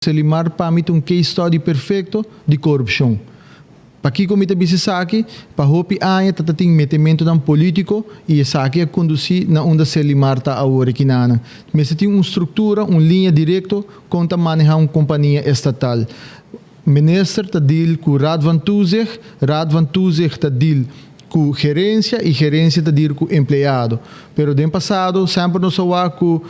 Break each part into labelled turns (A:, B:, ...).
A: Selimar pa mi ta un case study perfecto di corupcion. Pakico mi ta bisa esaki? Pa hopi aña ta ta tin metementonan politico y esaki a conduci na unda Selimar ta awor ekinana. Mester tin un structura, un liña directo con ta maneha un compania estatal. Minister ta deal cu Raad van Toezicht, Raad van Toezicht ta deal cu gerencia y gerencia ta deal cu empleado. Pero den pasado semper nos a wak cu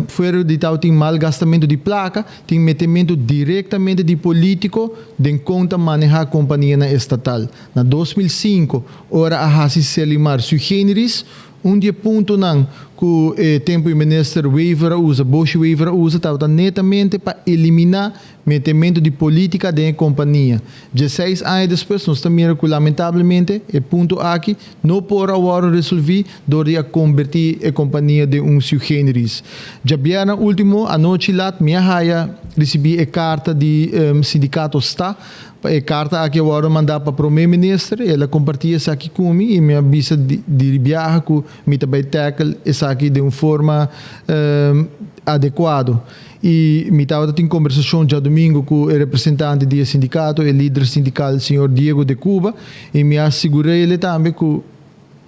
A: fuera di tabatin malgastamento di placa, tin metemento directamente di politico den con ta maneha companianan estatal. Na 2005 ora a haci Selimar sui generis, un di e puntonan cu e tempo e minister Wever a usa, Booshi Wever a usa, tabata netamente pa elimina metemento di politica den e compania. 16 aña despues nos ta mira cu lamentablemente e punto aki no por a wordo resolvi door di a converti e compania den un sui generis. Djabièrnè ultimo anochi lat mi a haya ricibi e carta di sindicato sta. E carta aki a wordo manda pa Prome Minister, el a comparti esaki cu mi y mi a bisa di biaha cu mi ta bay tackle esaki den un forma adecuado. Y mi tabata tin conversacion djadomingo cu e representante di e sindicato, e lider sindical señor Diego de Cuba, y mi a sigura ele tambe cu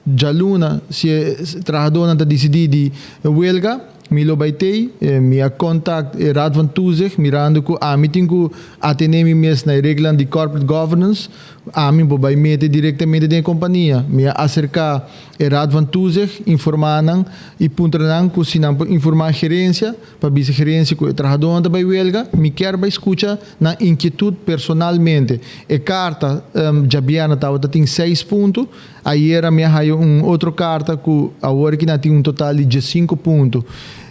A: djaluna si e trahadornan ta dicidi di huelga, mi lo bay tey. Mi a contact e Raad van Toezicht mirando cu ami tin cu atene mi mes na e reglanan di corporate governance, ami por bay mete directamente den e compania. Mi a acerca e Raad van Toezicht, informa nan y puntra nan cu si nan por informa gerencia, pa bisa gerencia cu e trahadornan ta bay huelga, mi kier bay scucha nan inquietud personalmente. E carta djabièrnè tabata tin seis punto, ayera mi a haya un otro carta cu awor aki nan tin un total di 15 punto.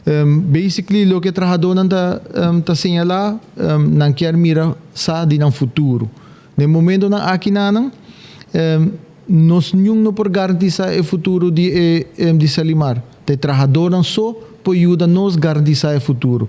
A: Basically loke e trahadornan ta señala, nan kier mira sa di nan futuro. Den momentonan aki nan, nos niun no por garantisa e futuro di e di Selimar. Ta e trahadornan so por yuda nos garantisa e futuro.